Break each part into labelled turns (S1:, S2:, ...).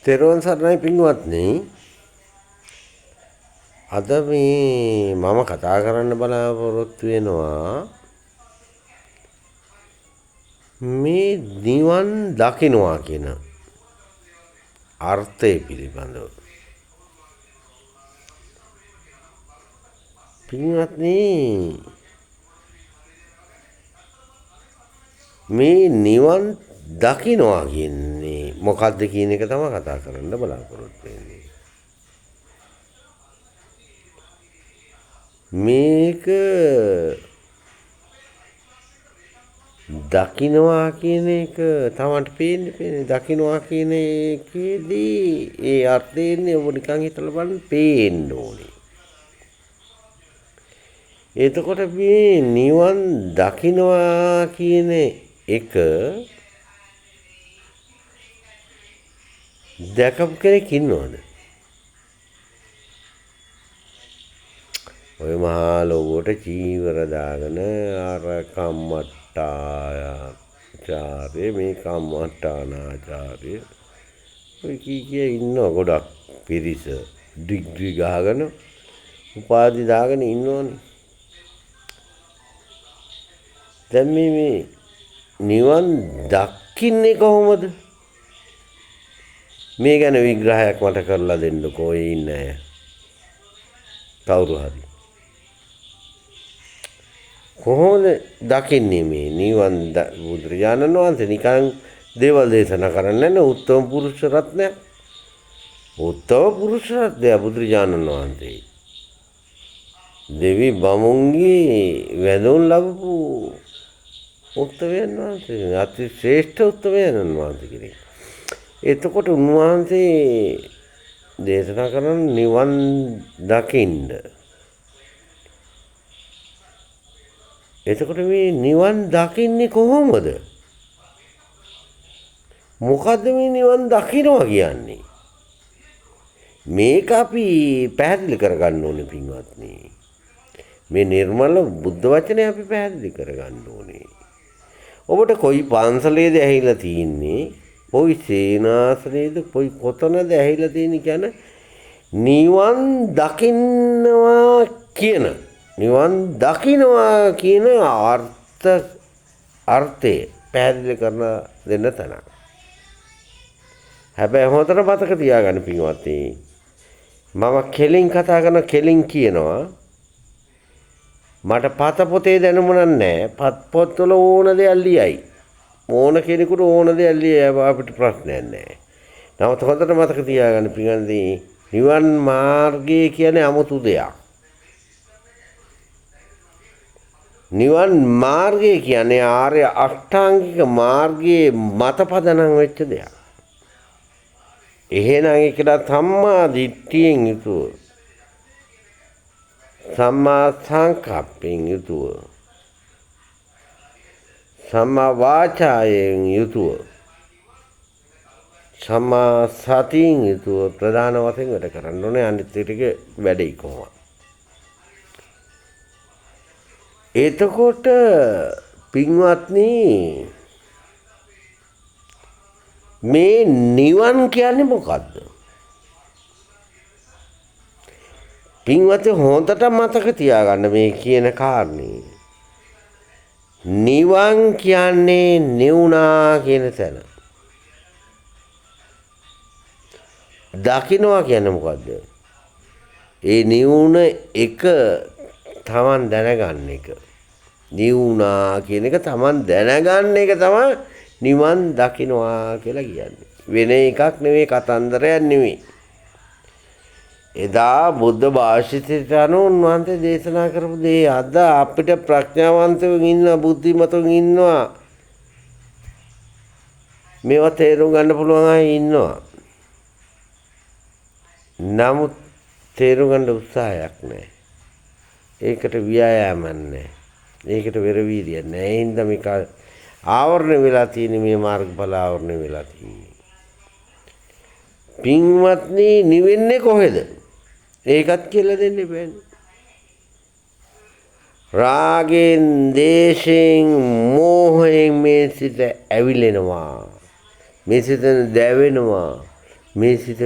S1: තෙරුවන් සරණයි පින්වත්නි. අද මේ මම කතා කරන්න බලාපොරොත්තු වෙනවා මේ නිවන් දකින්නවා කියන අර්ථය පිළිබඳව. පින්වත්නි, මේ නිවන් දකින්නවා කියන්නේ මොකද්ද කියන එක තමයි කතා කරන්න බලාපොරොත්තු වෙන්නේ. මේක දකින්නවා කියන එක තමන්ට පේන්නේ දකින්නවා කියන එකේදී ඒ අර්ථය එන්නේ ඔබ නිකන් හිතලා බලන්න පේන්න ඕනේ. එතකොට මේ නිවන් දකින්නවා කියන එක දැකපු කෙනෙක් ඉන්නවද? ඔය මහා ලෝකෙට චීවර දාගෙන අර කම්මට්ටාචාර්ය මේ කම්මට්ටානාචාර්ය ඔය කී කිය ඉන්නව ගොඩක් පිරිස ඩිග්‍රී ගහගෙන උපාධි දාගෙන ඉන්නවනේ. දැන් මේ නිවන් දකින්නේ කොහොමද? මේ ගැන විග්‍රහයක් මට කරලා දෙන්නකෝ ඔය ඉන්න අය කවුරු හරි. කොහොමද දකින්නේ මේ නිවන්? බුදුරජාණන් වහන්සේ නිකන් දේවල් දේශනා කරන්නේ නැහැ. උත්තම පුරුෂ රත්නයක්. උත්තම පුරුෂ රත්නය බුදුරජාණන් වහන්සේ. දෙවි බමුන්ගේ වැඳුම් ලැබපු උත්තමයන් වහන්සේ, අති ශ්‍රේෂ්ඨ උත්තමයන් වහන්සේ කෙනෙක්. එතකොට උන්වහන්සේ දේශනා කරන නිවන් දකින්න. එතකොට මේ නිවන් දකින්නේ කොහොමද? මොකද්ද මේ නිවන් දකින්නවා කියන්නේ? මේක අපි පැහැදිලි කරගන්න ඕනේ පින්වත්නි. මේ නිර්මල බුද්ධ වචනේ අපි පැහැදිලි කරගන්න ඕනේ. ඔබට කොයි පන්සලේද ඇහිලා තියෙන්නේ? කොයි සේනාසනේද කොයි කොතනද ඇහිලා තියෙන්නේ කියන නිවන් දකින්නවා කියන නිවන් දකින්නවා කියන අර්ථය පැහැදිලි කරන දෙන්න තැනක්. හැබැයි හොඳට මතක තියාගන්න පින්වත්නි, මම කෙලින් කතා කරන කෙලින් කියනවා. මට පත පොතේ දැනුම නෑ. පත් පොත්වල ඕන දෙයක් ලියයි. ඕන කෙනෙකුට ඕන දෙයක් ලියයි, අපිට ප්‍රශ්නයක් නෑ. නමුත් හොඳට මතක තියාගන්න පින්වත්නි, නිවන් මාර්ගය කියන්නේ 아무තු දෙයක්. නිවන් මාර්ගය කියන්නේ ආර්ය අෂ්ටාංගික මාර්ගයේ මත පදනම් වෙච්ච දෙයක්. එහෙනම් ඒකට සම්මා දිට්ඨියෙන් යුතුව, සම්මා සංකප්පයෙන් යුතුව, සම්මා වාචායෙන් යුතුව, සම්මා සතියෙන් යුතුව ප්‍රධාන වශයෙන් වැඩ කරන්න ඕනේ. අනිත් ටික වැඩේ කොහොමද? එතකොට පින්වත්නි, මේ නිවන් කියන්නේ මොකද්ද? පින්වත්නි හොඳට මතක තියාගන්න මේ කියන කාරණේ. නිවන් කියන්නේ නිවුණා කියන තැන. දකින්නවා කියන්නේ මොකද්ද? ඒ නිවුණ එක තමන් දැනගන්න එක. නිවුණා කියන එක තමන් දැනගන්න එක තමයි නිවන් දකින්නවා කියලා කියන්නේ. වෙන එකක් නෙවෙයි, කතන්දරයක් නෙවෙයි. එදා බුද්ධ භාෂිතයට අනුව උන්වහන්සේ දේශනා කරපු දේ අද අපිට ප්‍රඥාවන්තයෝ ඉන්නවා, බුද්ධිමතුන් ඉන්නවා, මේවා තේරුම් ගන්න පුළුවන් අය ඉන්නවා. නමුත් තේරුම් ගන්න උත්සාහයක් නැහැ. ඒකට ව්‍යායාමයක් නැහැ. ඒකට වෙර වීර්යයක් නැහැ. ඒ හින්දා මේක ආවරණය වෙලා තියෙන මේ මාර්ගඵල ආවරණය වෙලා තියෙන්නේ. පින්වත්නි, නිවෙන්නේ කොහෙද? ඒකත් කියලා දෙන්න බෑනේ. රාගෙන්, දේශයෙන්, මෝහයෙන් මේ සිත ඇවිලෙනවා. මේ සිත දැවෙනවා. මේ සිත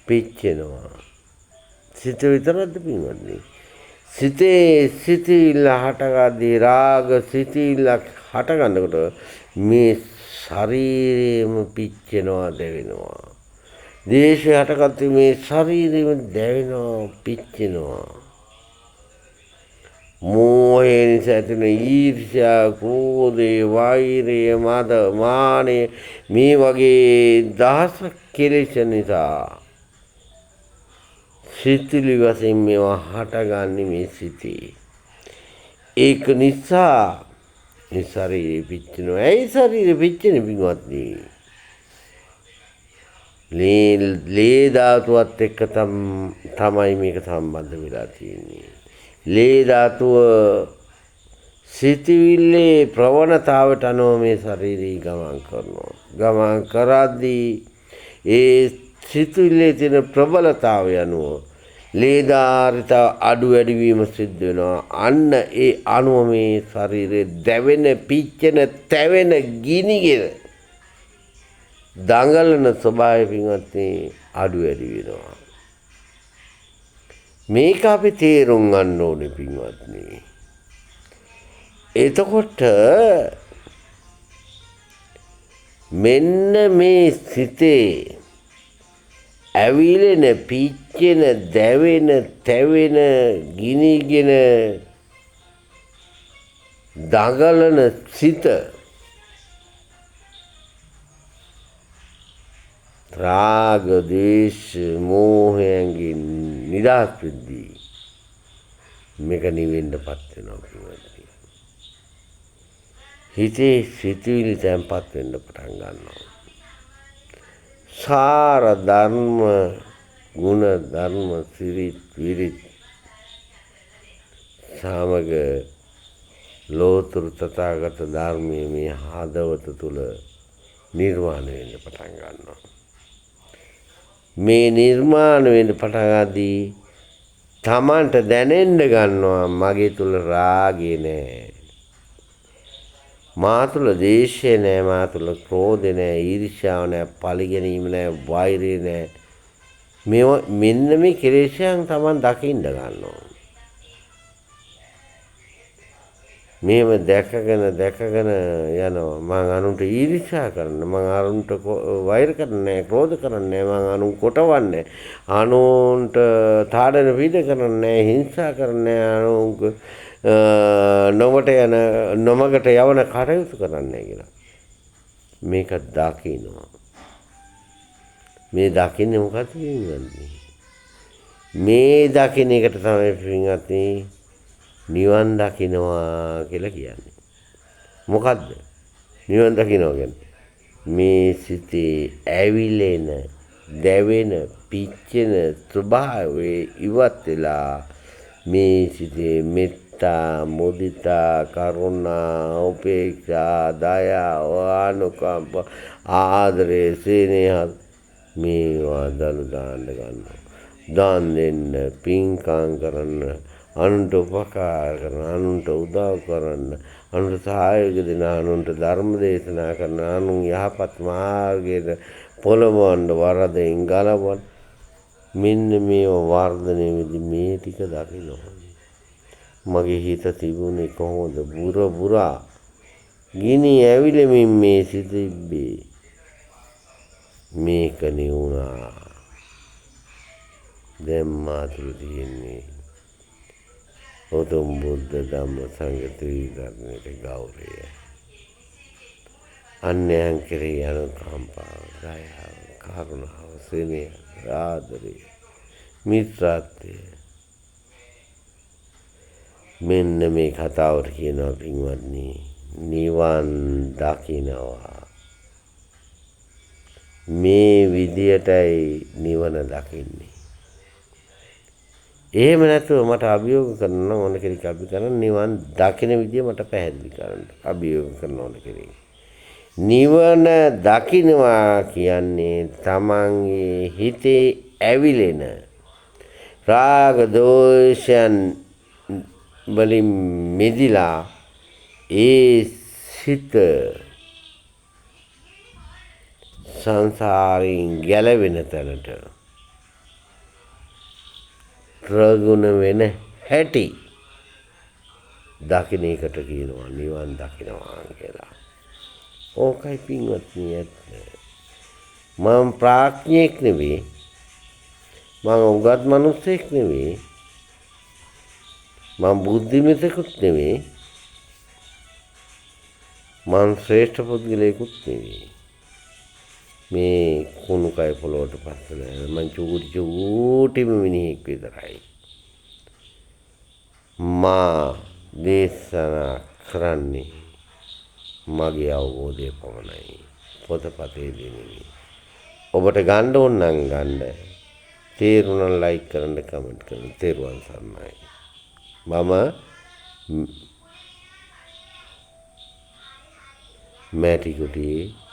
S1: පිච්චෙනවා. සිත විතරක්ද පින්වත්නි? සිතේ සිතිවිල්ල හටගද්දී රාග සිතිවිල්ලක් හටගන්නකොට මේ ශරීරයම පිච්චෙනවා, දැවෙනවා. ද්වේෂය හටගත්තේ මේ ශරීරයම දැවෙනවා, පිච්චෙනවා. මෝහය නිසා ඇතිවන ඊර්ෂ්‍යා, ක්‍රෝධය, වෛරය, මද, මානය මේ වගේ දහසක් කෙලෙස් නිසා සිතිවිලි වශයෙන් මේවා හටගන්නේ මේ සිතේ. ඒක නිසා මේ ශරීරය පිච්චෙනවා. ඇයි ශරීරය පිච්චෙන්නේ පින්වත්නි? ලේ ධාතුවත් එක්ක තමයි මේක සම්බන්ධ වෙලා තියෙන්නේ. ලේ ධාතුව සිතිවිල්ලේ ප්‍රවණතාවට අනුව මේ ශරීරය ගමන් කරනවා. ගමන් කරද්දී ඒ සිතිවිල්ලේ තියෙන ප්‍රබලතාවය අනුව ලේ ධාරිතාව අඩු වැඩි වීම සිද්ධ වෙනවා. අන්න ඒ අනුව මේ ශරීරය දැවෙන, පිච්චෙන, තැවෙන, ගිනිගෙන දඟලන ස්වභාවය පින්වත්නි අඩු වැඩි වෙනවා. මේක අපි තේරුම් ගන්න ඕනේ පින්වත්නි. එතකොට මෙන්න මේ සිතේ ඇවිලෙන, පිච්චෙන, දැවෙන, තැවෙන, ගිනිගෙන දඟලන සිත රාග, ද්වේෂ, මෝහයන්ගෙන් නිදහස් වෙද්දී මේක නිවෙන්නපත් වෙනවා පින්වත්නි. හිතේ සිතුවිලි තැන්පත් වෙන්න පටන් ගන්නවා. සාර ධර්ම, ගුණ ධර්ම, සිරිත් විරිත් සමග ලෝතුරු තථාගත ධර්මයේ මේ හදවත තුල නිර්මාණය වෙන්න පටන් ගන්නවා. මේ නිර්මාණ වෙන්න පටන් ගද්දී තමන්ට දැනෙන්න ගන්නවා මගේ තුල රාගය නෑ, මා තුල ද්වේෂය නෑ, මා තුල ක්‍රෝධය නෑ, ඊර්ෂ්‍යාව නෑ, පරිගැනීම නෑ, වෛරය නෑ. මේවා මෙන්න මේ කෙලෙස්යන් තමන් දකින්න ගන්නවා. මේව දැකගෙන දැකගෙන යනවා. මං අනුන්ට ඊර්ෂ්‍යා කරන්න, මං අනුන්ට වෛර කරන්නේ, ක්‍රෝධ කරන්නේ, මං අනුන් කොටවන්නේ, අනුන්ට තාඩන පීඩ කරන්නේ, හිංසා කරන්නේ, අනුන් නොමට යන නොමගට යවන කටයුතු කරන්නේ කියලා මේක දකිනවා. මේ දකින්නේ මොකද්ද පින්වත්නි? මේ දකින එකට තමයි පින්වත්නි නිවන් දකින්නවා කියලා කියන්නේ. මොකද්ද නිවන් දකින්නවා කියන්නේ? මේ සිතේ ඇවිලෙන, දැවෙන, පිච්චෙන ස්වභාවය ඉවත් වෙලා මේ සිතේ මෙත්තා, මුදිතා, කරුණා, උපේක්ෂා, දයාව, අනුකම්ප, ආදරය, සෙනෙහස මේවා දලු දාන්න ගන්නවා. දන් දෙන්න, පින්කම් කරන්න, අනුන්ට උපකාර කරන, අනුන්ට උදව් කරන්න, අනුන්ට සහයෝගය දෙන, අනුන්ට ධර්ම දේශනා කරන, අනුන් යහපත් මාර්ගයට පොළඹවන්න, වරදෙන් ගලවන්න, මෙන්න මේවා වර්ධනය වෙද්දී මේ ටික දකිනවා. මගේ හිත තිබුණේ කොහොමද? බුර බුරා ගිනි ඇවිලෙමින් මේ සිත තිබ්බේ. මේක නිවුණා. දැන් මා තුළ තියෙන්නේ උතුම් බුද්ධ ධම්ම සංඝ ත්‍රිරත්නයට ගෞරවය, අන්‍යයන් කෙරෙහි අනුකම්පාව, දයාව, කරුණාව, සෙනෙහ, ආදරය, මිත්‍රත්වය. මෙන්න මේ කතාවට කියනවා පින්වත්නි නිවන් දකිනවා. මේ විදියටයි නිවන දකින්නේ. එහෙම නැතුව මට අභියෝග කරන්න ඕන කෙනෙක් අපි කරන නිවන් දකින විදිය මට පැහැදිලි කරන්න අභියෝග කරන්න ඕන කෙනෙක්. නිවන දකින්නවා කියන්නේ තමන්ගේ හිතේ ඇවිලෙන රාග දෝෂයන් වලින් මිදිලා ඒ සිත සංසාරයෙන් ගැලවෙන තැනට ප්‍රගුණ වෙන හැටි දකින එකට කියනවා නිවන් දකිනවා කියලා. ඕකයි පින්වත්නි ඇත්ත. මම ප්‍රඥෙක් නෙවෙයි. මම උගත් මිනිස්සෙක් නෙවෙයි. මම බුද්ධිමතෙකුත් නෙවෙයි. මං ශ්‍රේෂ්ඨ පුද්ගලයෙකුත් නෙවෙයි. මේ කුණු කය පොළොවට පස්සල මං චූටි චූටිම මිනිහෙක් විතරයි. මා දේශනා කරන්නේ මගේ අවබෝධය පමණයි. පොතපතේ නෙවෙයි. ඔබට ගන්න ඕන නම් ගන්න. තේරුණා නම් ලයික් කරන්න, කමෙන්ට් කරන්න. තේරුවන් සරණයි. මම මැටිකුටියේ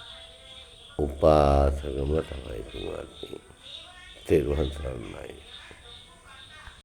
S1: උපාසකම තමයි පින්වත්නි. තෙරුවන් සරණයි.